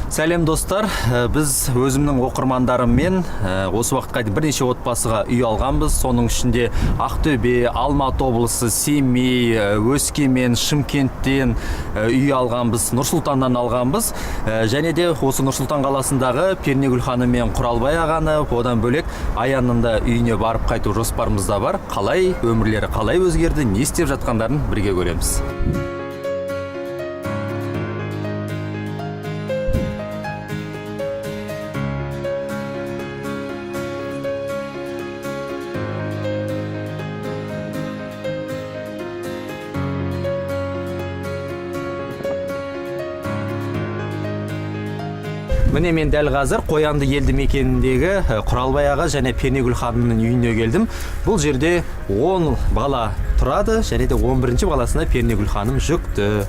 Сәлем, достар. Біз өзімнің оқырмандарыммен осы уақытқа дейін бірнеше отбасыға үй алғанбыз. Соның ішінде Ақтөбе, Алматы облысы, Семей, Өскемен, Шымкенттен үй алғанбыз, Нұр-Сұлтаннан алғанбыз. Және де осы Нұр-Сұлтан қаласындағы Пернегүл ханым мен Құралбай ағаны, одан бөлек Аянның да үйіне барып қайту жоспарымызда бар. Қалай өмірлері қалай өзгерді, не істеп жатқандарын бірге көреміз. Міне, мен дәл қазір Қоянды елді мекеніндегі Құралбай аға және Пернегүл ханымның үйіне келдім. Бұл жерде 10 бала тұрады және де 11 баласына Пернегүл ханым жүкті.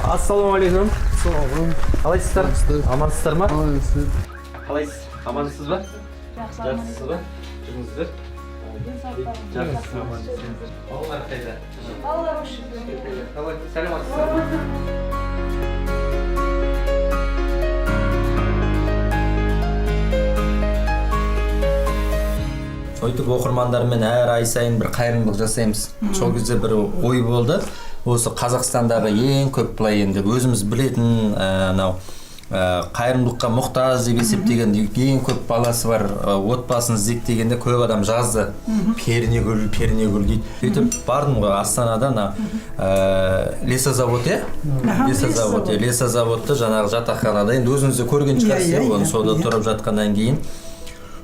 Ассалаумағалейкум. Қалайсыздар? Амансыздар ма? Қалайсыз? Амансыз ба? Жақсы. Жақсысыз ба? Жүріңіздер. Жақсы, амансыз. Балалар қайда? Балалар осы жерде. Қалай? Сәлеметсіздер ма? Сөйтіп, оқырмандармен әр ай сайын бір қайырымдылық жасаймыз. Сол кезде бір ой болды: осы Қазақстандағы ең көп, былай енді өзіміз білетін, анау қайырымдылыққа мұқтаж деп есептеген ең көп баласы бар отбасын іздейік дегенде, көп адам жазды: «Пернегүл, Пернегүл», — дейді. Сөйтіп бардым ғой Астанада ана лесозавод, иә, лесозавод, иә, лесозаводты жаңағы жатақханада, енді өзіңіз де көрген шығарсыз, Иә, иә, иә, оны сонда тұрып жатқаннан кейін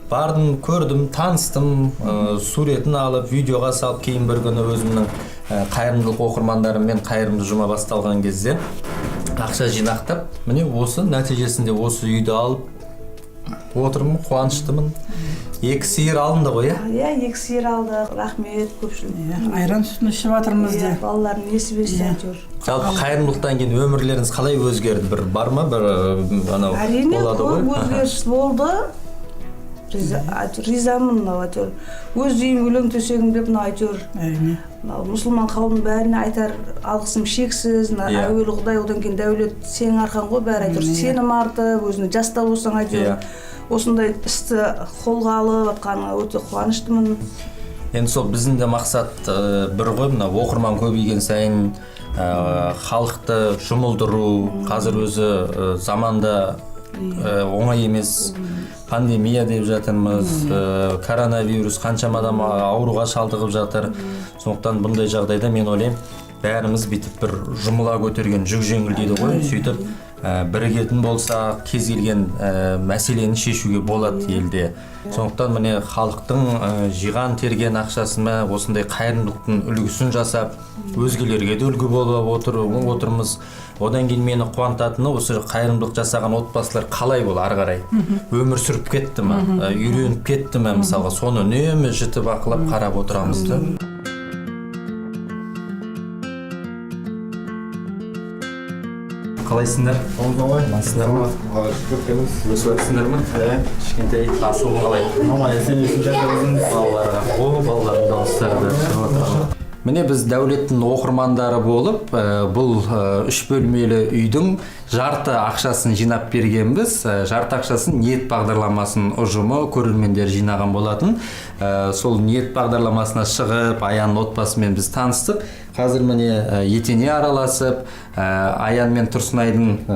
бардым, көрдім, таныстым, суретін алып, видеоға салып, кейін бір күні өзімнің қайырымдылық оқырмандарыммен қайырымды жұма басталған кезде ақша жинақтап, міне, осы нәтижесінде осы үйді алып отырмын, қуаныштымын. Екі сиыр алынды ғой, иә? Иә, екі сиыр алдық, рахмет көпшілік. Иә, айран сүтін ішіп жатырмыз Иә, де. балалардың несібесі әйтеуір. Жалпы, қайырымдылықтан кейін өмірлеріңіз қалай өзгерді? Бір бар ма, бір анау Әрине, болады көп ғой. өзгеріс болды. Әйтеуір ризамын. Мынау әйтеуір өз үйім, өлең төсегім деп мынау әйтеуір мынау мұсылман қауымның бәріне айтар алғысым шексіз. Мына әуелі Құдай, одан кейін дәулет сенің арқаң ғой бәрі. Әйтеуір сенім артып, өзіңе жас та болсаң, әйтеуір осындай істі қолға алып жатқаныңа өте қуаныштымын. Енді сол біздің де мақсат бір ғой: мына оқырман көбейген сайын халықты жұмылдыру. Қазір өзі заманда оңай емес, пандемия деп жатырмыз, коронавирус, қаншама адам ауруға шалдығып жатыр. Сондықтан бұндай жағдайда мен ойлаймын, бәріміз бүйтіп бір жұмыла көтерген жүк жеңіл дейді ғой. Сөйтіп бірігетін болсақ, кез келген мәселені шешуге болады елде. Сондықтан, міне, халықтың жиған терген ақшасына осындай қайырымдылықтың үлгісін жасап, өзгелерге де үлгі болып отырмыз. Одан кейін мені қуантатыны, осы қайырымдылық жасаған отбасылар қалай ол ары қарай өмір сүріп кетті ма, үйреніп кетті ма, мысалға, соны үнемі жіті бақылап, қарап отырамыз да. Қалайсыңдар? Амансыңдар ма? Өсіп жатсыңдар ма? Кішкентай асылым қалай? Балаларға, о, балалардың дауыстары да шығып жатыр. Міне, біз Дәулеттің оқырмандары болып, бұл үш бөлмелі үйдің жарты ақшасын жинап бергенбіз. Жарты ақшасын Ниет бағдарламасының ұжымы, көрермендер жинаған болатын. Сол Ниет бағдарламасына шығып, Аянның отбасымен біз таныстық. Қазір, міне, етене араласып, Аян мен Тұрсынайдың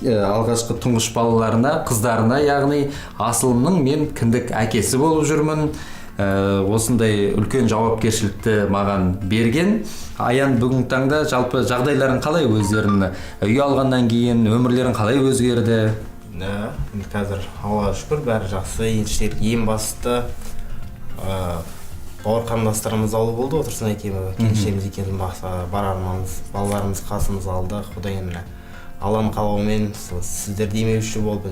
алғашқы тұңғыш балаларына, қыздарына, яғни Асылымның мен кіндік әкесі болып жүрмін. Осындай үлкен жауапкершілікті маған берген. Аян, бүгінгі таңда жалпы жағдайларың қалай, өздерінің үй алғаннан кейін өмірлерің қалай өзгерді? Да, енді қазір Аллаға шүкір, бәрі жақсы. Еншілер ең басты бауыр қарындастарымыз алу болды ғой. Тұрсын екеуміз, келіншегіміз екеуміз бар арманымыз, балаларымыз қасымызға алдық. Одан кейін, міне, Алланың қалауымен сол сіздер демеуші болып,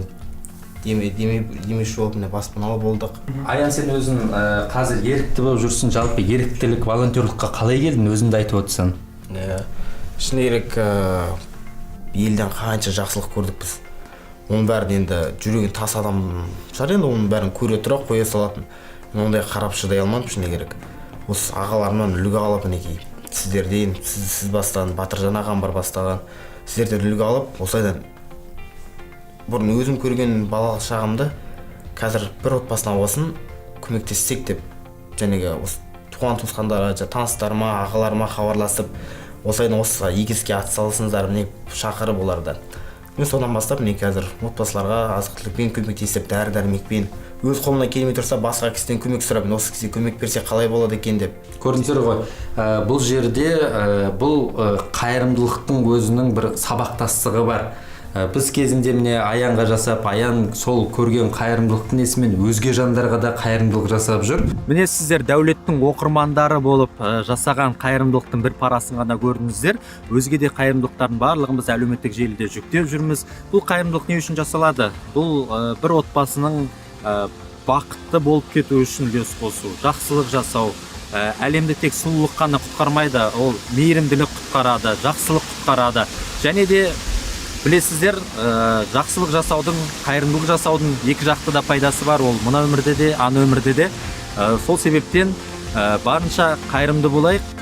демеуші болып, міне, баспаналы болдық. Аян, сен өзің қазір ерікті болып жүрсің. Жалпы, еріктілік, волонтерлыққа қалай келдің? Өзің де айтып отырсың. Иә, шыны керек, елден қанша жақсылық көрдік біз, оның бәрін енді жүрегі тас адам шығар енді, оның бәрін көре тұра қоя салатын. Мен ондай қарап шыдай алмадым, шыны керек. Осы ағаларымнан үлгі алып, мінекей. Сіздерден, сіз бастаған, Батыржан ағам бар бастаған, сіздерден үлгі алып, осылайдан бұрын өзім көрген балалық шағымды қазір бір отбасына болсын көмектессек деп, жәнегі осы туған туысқандарға, таныстарыма, ағаларыма хабарласып, осылайдан осы игі іске атсалысыңыздар, міне, шақырып оларды. Мен содан бастап, міне, қазір отбасыларға азық түлікпен көмектесіп, дәрі дәрмекпен өз қолымнан келмей тұрса, басқа кісіден көмек сұрап, мен осы кісіге көмек берсе қалай болады екен деп. Көрдіңіздер ғой, бұл жерде бұл қайырымдылықтың өзінің бір сабақтастығы бар. Біз кезінде, міне, Аянға жасап, Аян сол көрген қайырымдылықтың несімен өзге жандарға да қайырымдылық жасап жүр. Міне, сіздер Дәулеттің оқырмандары болып жасаған қайырымдылықтың бір парасын ғана көрдіңіздер. Өзге де қайырымдылықтардың барлығын біз әлеуметтік желіде жүктеп жүрміз. Бұл қайырымдылық не үшін жасалады? Бұл бір отбасының бақытты болып кетуі үшін үлес қосу, жақсылық жасау. Әлемді тек сұлулық қана құтқармайды, ол мейірімділік құтқарады, жақсылық құтқарады. Және де білесіздер, жақсылық жасаудың, қайырымдылық жасаудың екі жақты да пайдасы бар. Ол мына өмірде де, ана өмірде де. Сол себептен барынша қайырымды болайық.